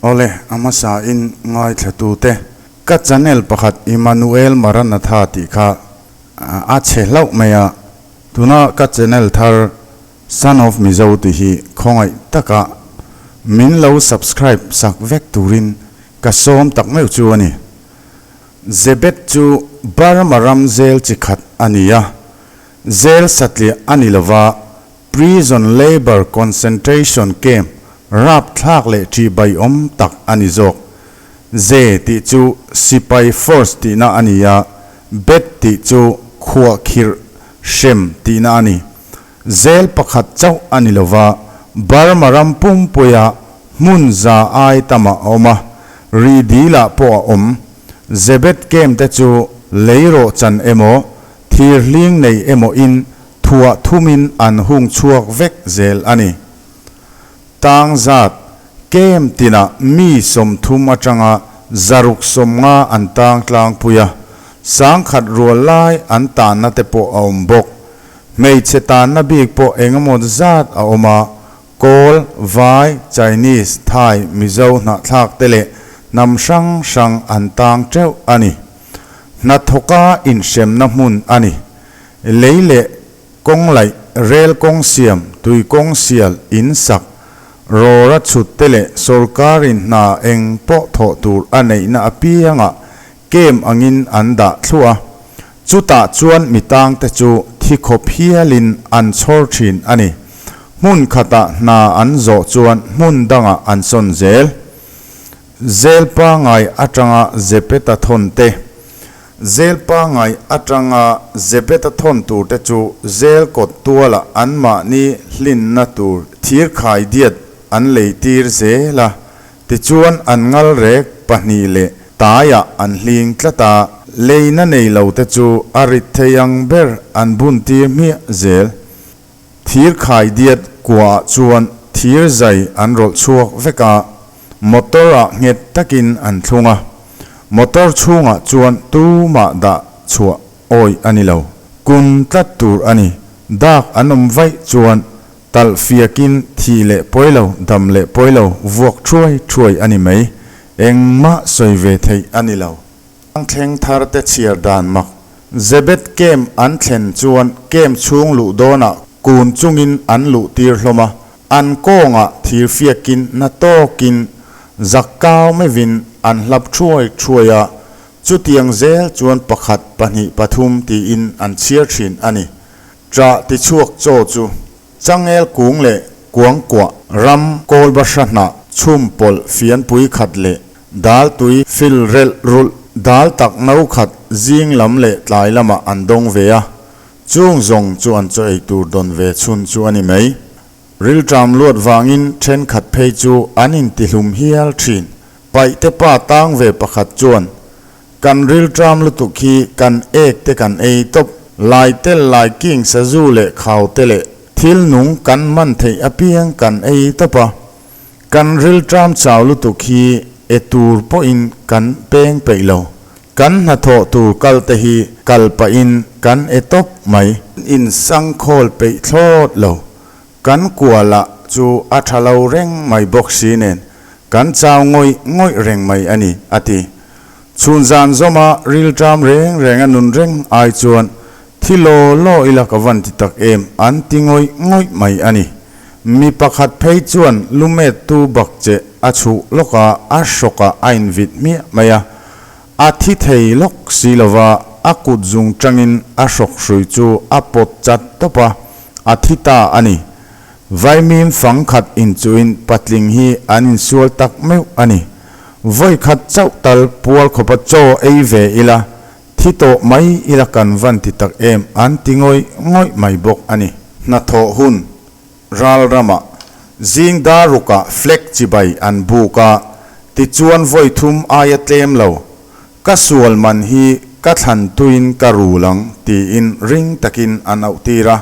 Awle, a hmasa in ngaithla tute. Ka channel pakhat Emmanuel Maranatha tih kha a chhe hlauh mai a, tuna ka channel thar Son of Mizo tih hi khawngaih taka min lo subscribe sak vek turin ka sawm tak meuh chu a ni. Zebet chu Burma ram zel chi khat a ni a, zel satliah a ni lova, Prison Labour Concentration Camp rapthlak leh ṭihbaiawm tak a ni zawk. Ze tih chu sipai force tihna a ni a, bet tih chu khuahkhirh hrem tihna a ni. Zel pakhat chauh a ni lova, Burma ram pumpuia hmun za ai tamah a awm a, ri dilah pawh a awm. Zebet camp te chu lei rawhchan emaw, thir hling nei emaw in thuah thumin an hung chhuak vek zel a ni. Tang zat, kem tinah mi 30 atanga zaruk 50 an tang tlangpui a, 10,000 rual lai an tanna te pawh a awm bawk. Hmeichhe tanna bik pawh engemaw zat a awm a, Kawl, Vai, Chinese, Thai, Mizo hnahthlak te leh hnam hrang hrang an tang teuh a ni. Hnathawka inhremna hmun a ni. Lei leh kawng laih, rel kawng siam, tui kawng sial, in sak, rawra chhut te leh sorkarin hna eng pawh thawh tur a neihna apiangah kem angin an dah thluah a. Chutah chuan mi tangte chu thi khawp hialin an chhawr thin a ni. Hmun khatah hna an zawh chuan hmun dangah an sawn zel. Zel pangai atanga Zepeta thawn te. Zel pangai atanga Zepeta thawn tur te chu zel kawt tualah anmahni hlinna tur thir khai diat an lei tir zel a, tichuan an ngal rek pahnih leh taiah an hling tlat a, leina nei lo te chu a rit thei ang ber an bun tir hmiah zel. Thir khai diat kuaah chuan thir zai an rawlh chhuak vek a, motor ah nghet takin an thlung a, motor chhungah chuan tumah dah chhuah awih a ni lo. Kun tlat tur a ni. Dak an awm vaih chuan talh fiakin thih leh pawi lo, dam leh pawi lo, vuak thuai thuai a ni mai. Engmah sawi ve theih a ni lo. Ang thleng thar te chhiar dan mak. Zebet camp an thlen chuan camp chhung luh dawnah kun chungin an luh tir hlawm a, an kawngah thir fiakin na tawkin zak kau meuhin an hlap thuai thuai a, chutiang zel chuan pakhat, pahnih, pathum tiin an chhiar thin a ni. Ṭah tichhuak chaw chu changel kung leh kuangkuah ram kawlbahra hnah chhum pawlh fianpui khat leh Dal tui fil relh rulh dal tak no khat zing lam leh tlai lamah an dawng ve a, chung zawng chu an chaw ei tur dawn ve chhun chu a ni mai. Rilṭam luat vangin thenkhat phei chu an intihlum hial thin. Paihte pa tang ve pakhat chuan, Kan rilṭam lutuk hi kan ek te kan ei tawp, lai tel lai king sazu leh khau te leh thil nung kan man theih apiang kan ei tawp a, Kan rilṭam chau lutuk hi e tur pawhin kan peng peih lo. Kan hnathawh tur kal te hi kal pahin kan e tawp mai. In sangkhawl peih thlawt lo. Kan kualah chu a tha lo reng mai bawk si nen kan chau ngawih ngawih reng mai a ni, a ti. Chhun zan zawma rilṭam reng renga nun reng ai chuan thi law law ila ka van ti tak em an ti ngawih ngawih mai a ni. Mi pakhat phei chuan lumet tu bak che a chhuh lawk a, a hrawk ah a invit hmiah mai a. A thi thei lawk si lova, a kut zung tangin a hrawk hrui chu a pawt chat tawp a, a thi ta a ni. Vaimim fang khat inchuhin patling hi an insual tak meuh a ni. Vawi khat chauh tal pual khawpa chaw ei ve ila, thi tawh mai ila kan van ti tak em an ti ngawih ngawih mai bawk a ni. Hnathawh hun ral ramah zing dar rukah flag chibai an buk a, tichuan vawi thum aia tlem lo, ka sual man hi ka thlan tuin ka rul ang tiin ring takin an auhtir a,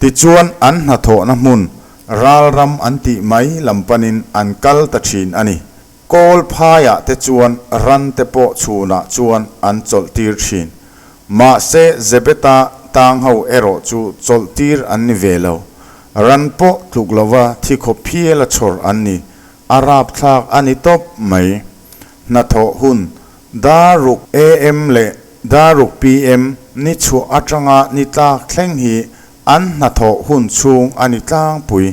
tichuan an hnathawhna hmun ral ram an tih mai lam panin an kal ta thin a ni. Kawl phaiah te chuan ran te pawh chhunah chuan an chawlh tir thin. Mahse Zebeta tang ho erawh chu chawlh tir an ni ve lo. Ran pawh tluk lova thi khawp phial a chhawr an ni. A rapthlak a ni tawp mai. Hnathawh hun dar ruk AM leh dar ruk PM ni chhuah atanga ni tlak thleng hi an hnathawh hun chhung a ni tlangpui.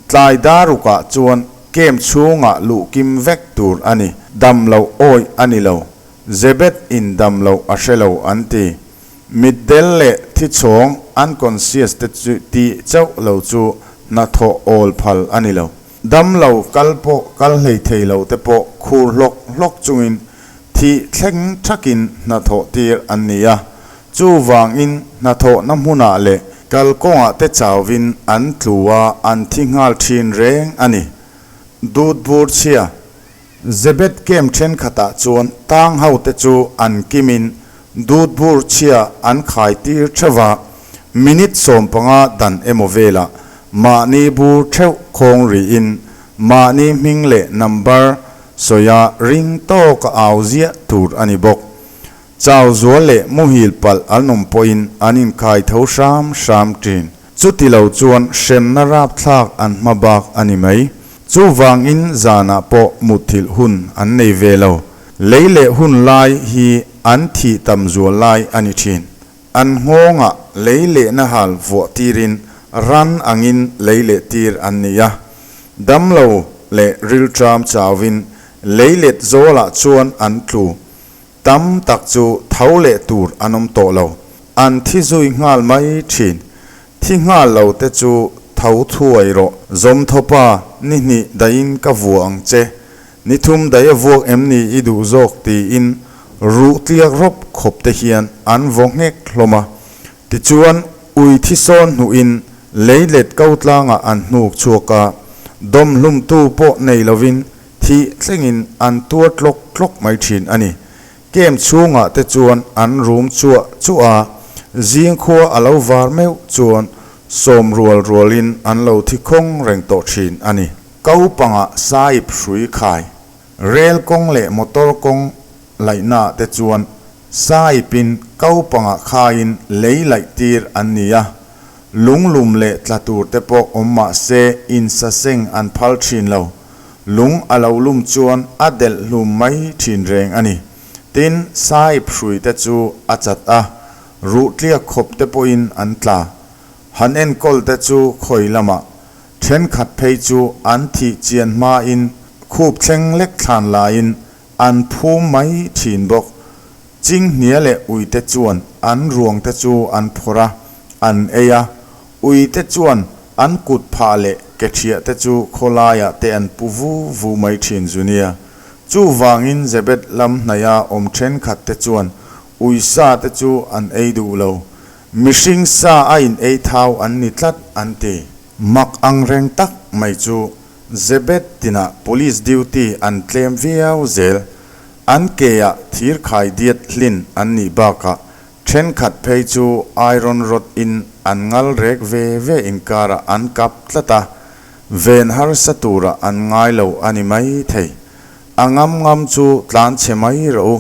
Tlai dar rukah chuan camp chhungah luh kim vek tur a ni. Dam loh awih a ni lo. Zebet in dam loh a hre lo an ti. Mitdel leh thichhawng unconscious te chu tih chauh lo chu hnathawh awl phal a ni lo. Damlo kal pawh kal hlei thei lo te pawh khur hlawk hlawk chungin thih thleng thakin hnathawh tir an ni a, chuvangin hnathawhna hmunah leh kalkawngah te chauvin an tlu a, an thi nghal thin reng a ni. Dut bur chhia Zebet camp thenkhatah chuan tang hote chu an kimin dut bur chhia an khai tir theuh a, minute 15 dan emaw velah mahni bur theuh khawng rihin mahni hming leh number sawia ring tawka au ziah tur a ni bawk. Chau zual leh muhil palh an awm pawhin an inkhai tho hram hram thin. Chuti lo chuan hremna rapthlak an hma bak a ni mai. Chuvangin zanah pawh mutthilh hun an nei ve lo. Lei leh hun lai hi an thih tam zual lai a ni thin. An nghawngah lei lehna hal vuah tirin ran angin lei leh tir an ni a. Damlo leh rilṭam chauvin lei let zawlah chuan an tlu. Tam tak chu tho leh tur an awm tawh lo. An thi zui nghal mai thin. Thi nghal lo te chu tho thuai rawh. Zawmthawpa, ni hnih daihin ka vua ang che. Ni thum daih a vuak em ni i duh zawk tiin ruh tliak rawp khawp te hian an vaw nghek hlawm a. Tichuan, ui thi sawn hnuhin lei let ko tlangah an hnuk chhuak a, dawmhlumtu pawh nei lovin Thih thlengin an tuar tlawk tlawk mai thin a ni. Camp chhungah te chuan an rum chuah chuah a, zing khua a lo var meuh chuan sawm rual rualin an lo thi khawng reng tawh thin a ni. Ko pangah sahip hrui khai, rel kawng leh motor kawng laihnaah te chuan sahipin ko pangah khaiin lei laih tir an ni a, Lunglum leh tla tur te pawh awm mah se insaseng an phal thin lo. Lung a lo lum chuan a delh hlum mai thin reng a ni. Tin, sahip hrui te chu a chat a, ruh tliak khawp te pawhin an tla. Han enkawl te chu khawi lamah thenkhat phei chu an thih chian hmain khup thleng lek thlan laiin an phum mai thin bawk. Chinghnia leh uite chuan an ruangte chu an phawrh a, an ei a. Uite chuan an kut phah leh ke thiah te chu khawlaiah te an pu vu vu mai thin zu nia. Chuvangin Zebet lam hnaiha awm thenkhat te chuan uisa te chu an ei duh lo. Mihring sa a in ei thau an ni tlat an ti. Mak ang reng tak mai chu Zebet tinah police duty an tlem viau zel. An keah thir khai diat hlin an nih bakah thenkhat phei chu iron rod in an ngal rek ve ve inkarah an kap tlat a, ven harsa turah an ngai lo a ni mai thei. A ngam ngam chu tlan chhe mai rawh u,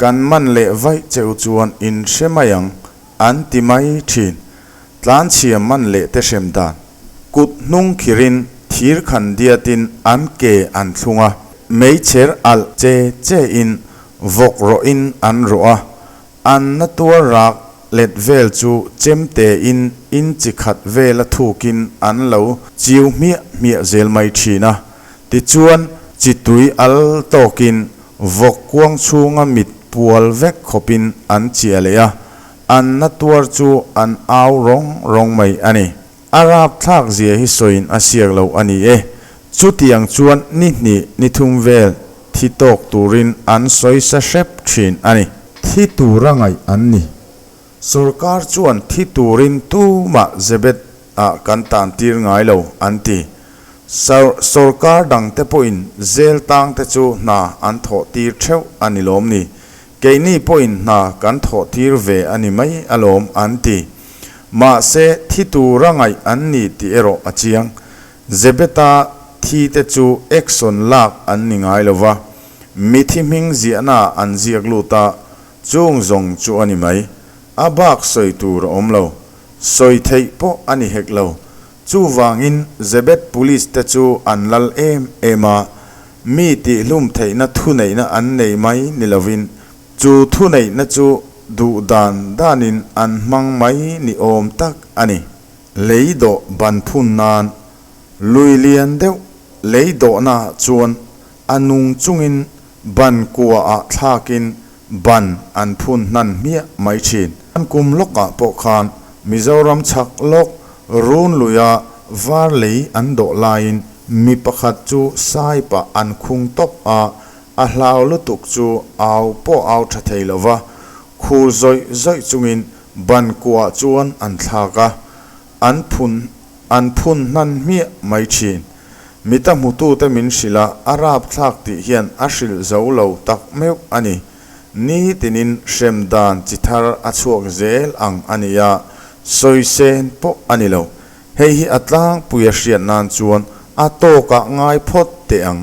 kan man leh vaih che u chuan in hre mai ang an ti mai thin. Tlan chhia man leh te hrem dan. Kut hnung khirin thir khan diatin an ke an thlung a, meichher alh che che in vawk rawhin an rawh a, an na tuar rak let vel chu chemte in in chi khat vela thukin an lo chiu hmiah hmiah zel mai thin a. Tichuan, chi tui al tawkin vawk kuang chhunga mit pual vek khawpin an chiah leh a, An na tuar chu an au rawng rawng mai a ni. A rapthlak zia hi sawiin a siak lo a ni e. Chutiang chuan ni hnih ni thum vel thi tawk turin an sawi sa hrep thin a ni. Thi tura ngaih an ni. Sorkar chuan thi turin tumah Zebet ah kan tan tir ngai lo an ti. Sorkar dangte pawhin zel tangte chu hna an thawh tir theuh a ni lawm ni. Keini pawhin hna kan thawh tir ve a ni mai alawm an ti. Mahse, thi tura ngaih an ni tih erawh a chiang. Zebeta thi te chu action lak an ni ngai lo va, mithi hming ziahnaah an ziak lut a, chung zawng chu a ni mai. A bak sawi tur a awm lo. Sawi theih pawh a ni hek lo. Chuvangin Zebet Police te chu an lal em em a, mi tihhlum theihna thuneihna an nei mai ni lovin, chu thuneihna chu duh dan danin an hmang mai ni awm tak a ni. Lei dawh ban phun nan lui lian deuh lei dawhnaah chuan a nung chungin ban kuaah thlakin ban an phun hnan hmiah mai thin. An kum lawkah pawh khan Mizoram chhak lawk run luia var lei an dawh laiin mi pakhat chu saipah an khung tawp a, a hlau lutuk chu au pawh au tha thei lova, khur zawih zawih chungin ban kuah chuan an thlak a, an phun an phun hnan hmiah mai thin. Mita hmutute min hrilh a, a rapthlak tih hian a hrilh zo lo tak meuh a ni. Ni tinin hrem dan chi thar a chhuak zel ang a ni a, sawi sen pawh a ni lo. Hei hi a tlangpui a hriat nan chuan a tawkah ngai phawt teh ang.